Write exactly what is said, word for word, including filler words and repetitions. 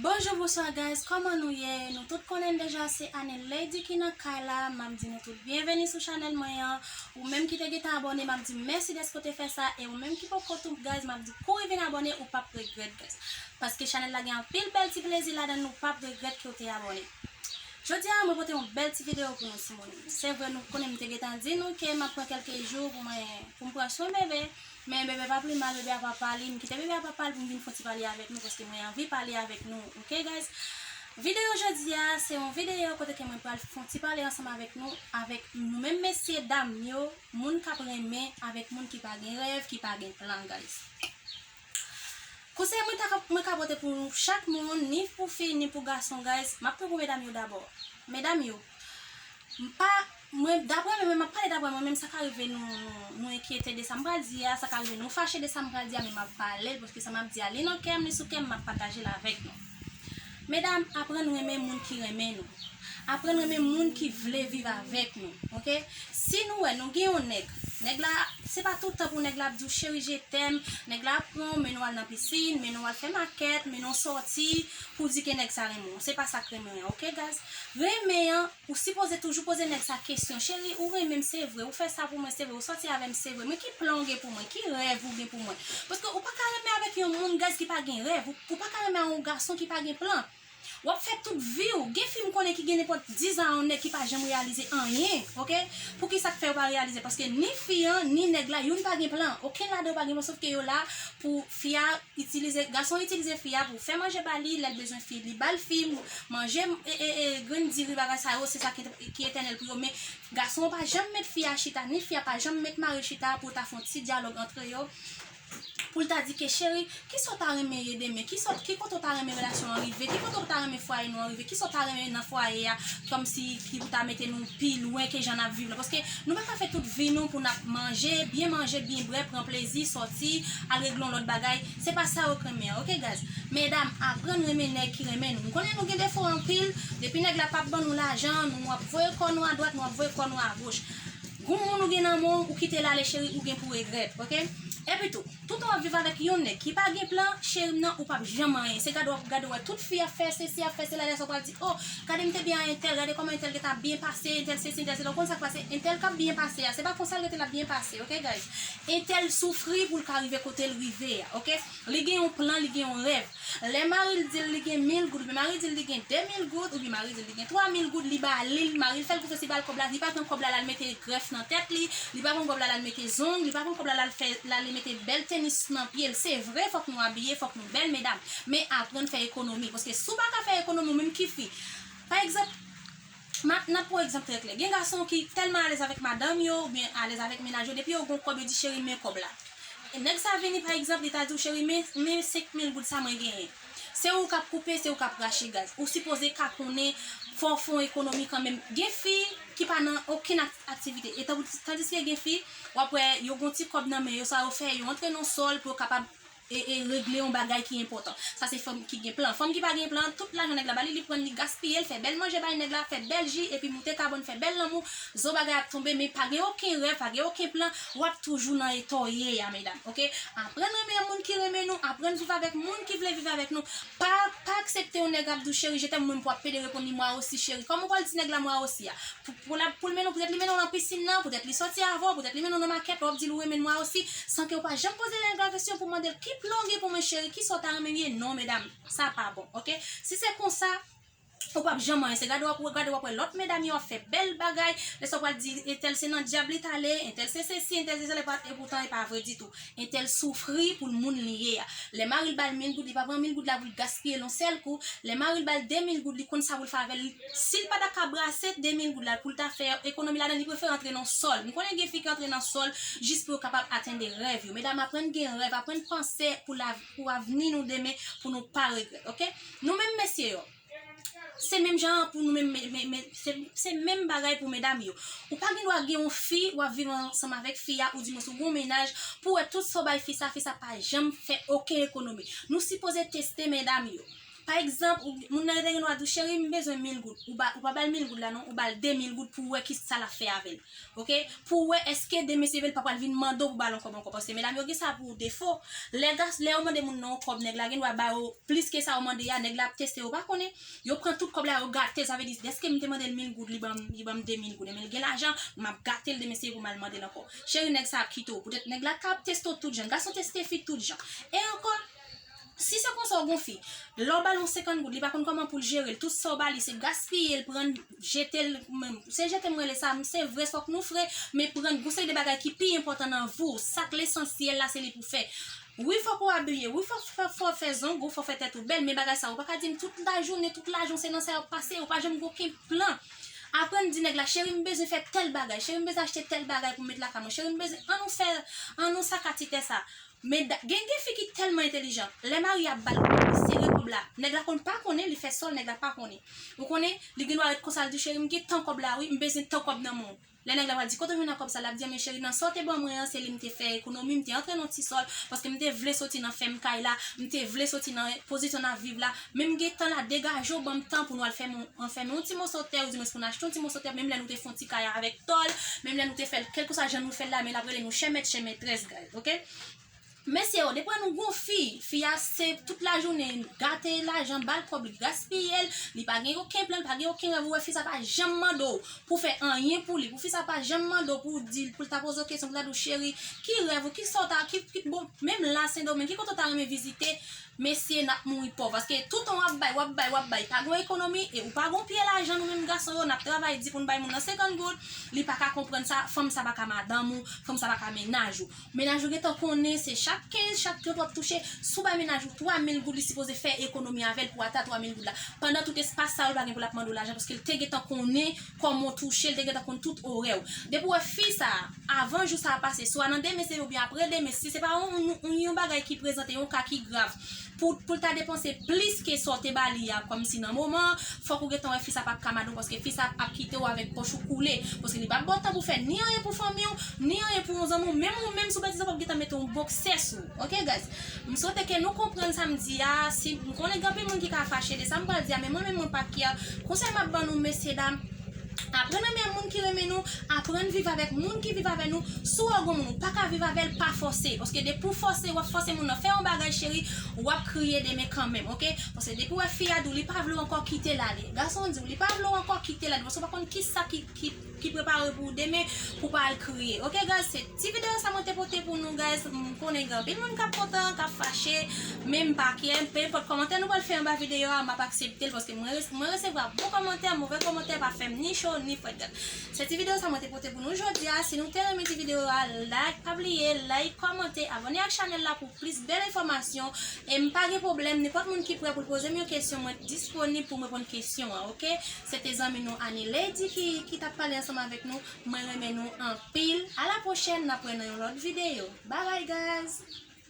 Bonjou, bonswa guys, kòman nou ye? Nou tout konnen deja se Anne Lady ki nan kay la. M ap di nou tout byenveni sou chanèl mwen an. Ou menm ki te gentan abòne, m ap di mèsi dèske w te fè sa. E ou menm ki poko tou guys, m ap di kouri vin abòne, ou p ap regrèt guys. Paske chanèl la gen anpil bèl ti plezi ladan l, ou p ap regrèt ke w te abòne. Jodi a, mwen pote yon bèl ti videyo pou nou timoun. Se vre, nou konnen m te gentan di nou ke m ap pran kèlke jou pou mwen, pou m pran swen bebe. Men bebe pa pi mal, bebe a papa li, m kite bebe a papa l pou m vin fè yon ti pale avèk nou, paske mwen anvi pale avèk nou, oke guys? Videyo jodi a, se yon videyo kote ke mwen pral fè yon ti pale ansanm avèk nou, avèk nou menm mesye dam yo, moun k ap renmen avèk moun ki pa gen rèv, ki pa gen plan, guys. Konsèy mwen ta ka, mwen ka pote pou chak moun, ni pou fi, ni pou gason, guys, m ap pran pou medam yo dabò. Medam yo, m pa, mwen, daprè mwen, mwen, m ap pale daprè mwen menm, sa ka rive nou, nou, nou enkyete de sa m pral di a, sa ka rive nou fache de sa m pral di a, men m ap pale l, paske sa m ap di a, li nan kè m, li sou kè m, m ap pataje l avèk nou. Medam, aprann renmen moun ki renmen nou. Aprann renmen moun ki vle viv avèk nou, oke? Si nou wè nou gen yon nèg, nèg la, se pa tout tan pou nèg la ap di w, "Cheri, je t'aime." Nèg la ap pran w, mennen w al nan pisin, mennen w al fè makèt, mennen w sòti, pou di ke nèg sa renmen w. Se pa sa k renmen an, oke, guys? Renmen an, ou sipoze toujou poze nèg sa kesyon, "Cheri, ou renmen m, se vre, ou fè sa pou mwen, se vre, ou sòti avè m, se vre, men ki plan w gen pou mwen, ki rèv ou gen pou mwen?" Paske ou pa ka renmen avèk yon moun, guys, ki pa gen rèv, ou, ou pa ka renmen a yon gason ki pa gen plan. W ap fè tout vi w. Gen fi m konnen ki gen nenpòt diz an a yon nèg ki pa janm reyalize anyen, oke? Poukisa k fè yo pa reyalize? Paske ni fi an, ni nèg la, youn pa gen plan. Okenn ladan yo pa gen plan, sòf ke yo la pou fi a itilize, gason itilize fi a pou fè manje ba li, lè l bezwen fi, li ba l fi, manje, e, e, e, grenn diri, bagay sa yo, se sa ki, ki etènèl pou yo. Men gason an pa janm met fi a chita, ni fi a pa janm met mari l chita pou ta fè yon ti dyalòg antre yo. Pou l ta di ke, "Cheri, kisa w ta renmen ye demen? Kisa w, ki kote w ta renmen relasyon an rive? Ki kote w ta renmen fwaye nou an rive? Kisa w ta renmen nan fwaye a? Kòmsi ki pou ta mete nou pi lwen ke jan n ap viv la?" Paske nou pa ka fè tout vi nou pou n ap manje, byen manje, byen bwè, pran plezi, sòti, al regle yon lòt bagay. Se pa sa yo k renmen an, oke, guys? Medam, aprann renmen nèg ki renmen nou. M konnen nou gen defo anpil, depi nèg la p ap ban nou lajan, nou ap voye kò nou adwat, nou ap voye kò nou agoch. Gon moun ou gen nan men w, ou kite l ale, cheri, ou gen pou regrèt, oke? Epi tou, toutan w ap viv avèk yon nèg ki pa gen plan, cheri m nan, ou p ap janm anyen. Se gade w ap gade w wè tout fi ap fè sesi, ap fè sela, lè sa w pral di, "Oh, gade m te byen a entèl, gade kòman entèl gentan ap byen pase, entèl sesi, entèl sela." Ou konn sa k pase? Entèl k ap byen pase a, se pa konsa l rete l ap byen pase, oke, guys? Entèl soufri pou l ka rive kote l rive a, oke? Li gen yon plan, li gen yon rèv. Lè mari l di l li gen mil goud, oubyen mari di l li gen de mil goud, oubyen mari di l li gen twa mil goud, li ba li l, mari l fè l konfyans, li ba l kòb la, li pa pran kòb la, l al mete grèf nan tèt li, li pa pran kòb la, l al mete zong, li pa pran kòb la, l al fè, l al mete bèl tenis nan pye l. Se vre, fòk nou abiye, fòk nou bèl, medam, men aprann fè ekonomi, paske si w pa ka fè ekonomi, ou menm ki fi, pa egzanp, ma, n ap pran egzanp trè klè, gen gason ki tèlman alèz avèk madanm yo, oubyen alèz avèk mennaj yo, depi yo gon kòb, yo di, "Cheri, men kòb la." E nèg sa vini, pa egzanp, li ta di w, "Cheri, men, men senk mil goud sa mwen genyen." Se ou k ap koupe, se ou k ap rache, guys. Ou sipoze ka konnen fò w fè yon ekonomi kanmenm. Gen fi ki pa nan okenn ak-, aktivite. E tandiske gen fi, w ap wè, yo gon ti kòb nan men yo, sa yo fè, yo antre nan sòl pou yo kapab e, e regle yon bagay ki enpòtan. Sa se fanm ki gen plan. Fanm ki pa gen plan, tout lajan nèg la ba li, li pran l, li gaspiye l, fè bèl manje bay nèg la, fè bèl ji, epi moute kabann, fè bèl lanmou, zo bagay ap tonbe, men pa gen okenn rèv, pa gen okenn plan, w ap toujou nan eta w ye a, medam, oke? Aprann renmen moun ki renmen nou, aprann viv avèk moun ki vle viv avèk nou. Pa, pa aksepte yon nèg ap di w, "Cheri, je t'aime," ou menm pou w ap pede reponn li, "Moi aussi, chérie." Kòman w pral di nèg la, "Moi aussi" a? Pou, pou l ap, pou l mennen w, poutèt li mennen w nan pisin nan, poutèt li sòti avè w, poutèt li mennen w nan makèt, w ap di l ou renmen l, "Moi aussi," san ke w pa janm poze nèg la kesyon pou mande l, "Ki plan w gen pou mwen, cheri? Kisa w ta renmen m ye?" Non, medam, sa pa bon, oke? Si se konsa, ou p ap janm anyen. Se gade w ap, gade w ap wè lòt medam yo ap fè bèl bagay. Lè sa w pral di, entèl se nan dyab li t ale, entèl se sesi, entèl se sela, epoutan e pa vre ditou. Entèl soufri pou l moun li ye a. Lè mari l ba l mil goud, li pa pran mil goud la pou l gaspiye l yon sèl kou. Lè mari l ba l de mil goud, li konn sa pou l fè avè l. Si l pa ta ka brase de mil goud la pou l ta fè ekonomi ladan l, li prefere antre nan sòl. M konnen gen fi ki antre nan sòl jis pou yo kapab atenn de rèv yo. Medam, aprann gen rèv, aprann panse pou lav-, pou avni nou demen, pou nou pa regrèt, oke? Nou menm mesye yo, se menm jan an pou nou menm, men, men, men, se, se menm bagay pou medam yo. Ou pa gen dwa gen yon fi, w ap viv ansanm avèk fi a, oudimwens ou gen yon mennaj, pou w wè tout sa w bay fi sa, fi sa pa janm fè okenn ekonomi. Nou sipoze teste medam yo. Pa egzanp, ou- moun nan te gen dwa di w, cheri, m bezwen mil goud. Ou ba, ou pa ba l mil goud la non, ou ba l de mil goud pou w wè ki sa l ap fè avè l. Oke? Pou w wè èske demen si Dye vle l pa pral vin mande w pou ba l yon kòb ankò. Paske medam yo gen sa pou defo. Lè gas, lè yo mande moun nan yon kòb, nèg la gen dwa ba yo plis ke sa yo mande a, nèg la ap teste, yo pa konnen. Yo pran tout kòb la, yo gate l, sa vle di, dèske m te mande l mil goud, li ban m, li ban m de mil goud. Ebyen, l gen lajan, m ap gate l demen si pou m al mande l ankò. Cheri, nèg sa ap kite w. Poutèt nèg la ka ap teste w tout jan. Gason teste fi tout jan. E ankò, si se konsa w gon fi, lè w ba l yon senkant goud, li pa konn kòman pou l jere l. Tout sa w ba li, se gaspiye l, pran l, jete l, menm. Se jete m rele sa, se vre, fòk nou fre, men pran gon seri de bagay ki pi enpòtan nan vi w, sa k lesansyèl la, se li pou fè. Wi, fòk ou abiye, wi, fòk, fòk, fòk fè zong ou, fòk fè tèt ou bèl, men bagay sa, ou pa ka di m tout lajounen, tout lajan, se nan sa y ap pase, ou pa janm gen okenn plan. Aprann di nèg la, cheri, m bezwen fè tèl bagay, cheri, m bezwen achte tèl bagay pou m met lakay mwen, cheri, m bezwen, ann nou fè, ann nou saka ti tè sa. Men da- gen, gen fi ki tèlman entèlijan. Lè mari a ap ba l kòb, li sere kòb la. Nèg la konn pa konnen, li fè sòl, nèg la pa konnen. Ou konnen, li gen dwa ret konsa, li di, cheri, m gen tan kòb la, wi, m bezwen tan kòb nan men w. Lè nèg la pral di, kote w jwenn nan kòb sa, l ap di, men cheri, nan sa w te ban mwen an, se li m te fè ekonomi, m te antre nan ti sòl, paske m te vle soti nan fèm kay la, m te vle soti nan pozisyon n ap viv la. Men m gen tan la, degaje w, ban m tan pou nou al fèmen, anfèmen yon ti moso tè, oudimwens pou n achte yon ti moso tè, menm lè nou te fè yon ti kay avèk tòl, menm lè nou te fè l, kèlkeswa jan nou fè l la, men l ap rele nou chè mèt, chè mètrès, guys, oke? Mesye yo, depi nou gon fi, fi a se tout lajounen gate lajan, ba l kòb, li gaspiye l, li pa gen okenn plan, li pa gen okenn rèv, ou wè fi sa pa janm mande w pou fè anyen pou li, pou fi sa pa janm mande w pou w di l, pou l ta poze w kesyon, pou l ta di w, cheri, ki rèv ou, ki sa w ta, ki, ki, bon, menm la, Sendomeng, ki kote w ta renmen vizite, mesye, n ap mouri pòv. Paske toutan w ap bay, w ap bay, w ap bay, pa gen ekonomi, e ou pa gon pye lajan, nou menm gason yo, n ap travay di pou n bay moun nan senkant goud, li pa ka konprann sa, fanm sa pa ka madanm ou, fanm sa pa ka mennaj ou. Mennaj ou gentan konnen se chak kenz, chak trant w ap touche. Si w bay mennaj ou twa mil goud, li sipoze fè ekonomi avè l pou ata twa mil goud la. Pandan tout espas sa yo, l pa gen pou l ap mande w lajan, paske l te gentan konnen kòman w touche, l te gentan konn tout orè w. Depi w wè fi sa a, avan jou sa a pase, swa nan demen se oubyen apre demen, si se pa yon, yon, yon bagay ki prezante, yon ka ki grav, pou, pou l ta depanse plis ke sa w te ba li a, kòmsi nan moman, fòk ou gentan wè fi sa p ap ka madanm ou, paske fi sa ap kite w avèk pòch ou koule, paske li p ap ba w tan pou fè ni anyen pou fanmi w, ni anyen pou yon zanmi w, menm ou menm si w betize, w ap gentan mete yon boksè sou ou. Oke, guys? M swete ke nou konprann sa m di a. Si, m konnen gen anpil moun ki ka fache de sa m pral di a, men mwen menm mwen pa kè. Konsèy m ap ban nou, mesye dam, aprann renmen moun ki renmen nou, aprann viv avèk moun ki viv avè nou. Si w wè gon moun ou pa ka viv avè l, pa fòse, paske depi w fòse, w ap fòse moun nan fè yon bagay, cheri, w ap kriye demen kanmenm, oke? Paske depi w wè fi a di w li pa vle w ankò, kite l ale. Gason di w li pa vle w ankò, kite l ale, paske w pa konn kisa ki, ki, ki prepare pou w demen, pou w pa al kriye. Oke, guys, se ti videyo sa mwen te pote pou nou, guys. M konnen gen anpil moun k ap kontan, k ap fache, men m pa kè. Pe enpòt kòmantè nou pral fè anba videyo a, m ap aksepte l, paske mwen res- mwen resevwa bon kòmantè, movè kòmantè pa fè m ni cho ni frèt, guys. Se ti videyo sa mwen te pote pou nou jodi a. Si nou te renmen ti videyo a, like, pa bliye like, kòmante, abòne ak chanèl la pou plis bèl enfòmasyon. E m pa gen pwoblèm, nenpòt moun ki prè pou l poze m yon kesyon, mwen disponib pou m reponn kesyon an, oke? Se te zanmi nou Annie Lady ki, ki t ap pale ansanm avèk nou. Mwen renmen nou anpil. A la pwochèn, n ap wè nan yon lòt videyo. Bye bye, guys!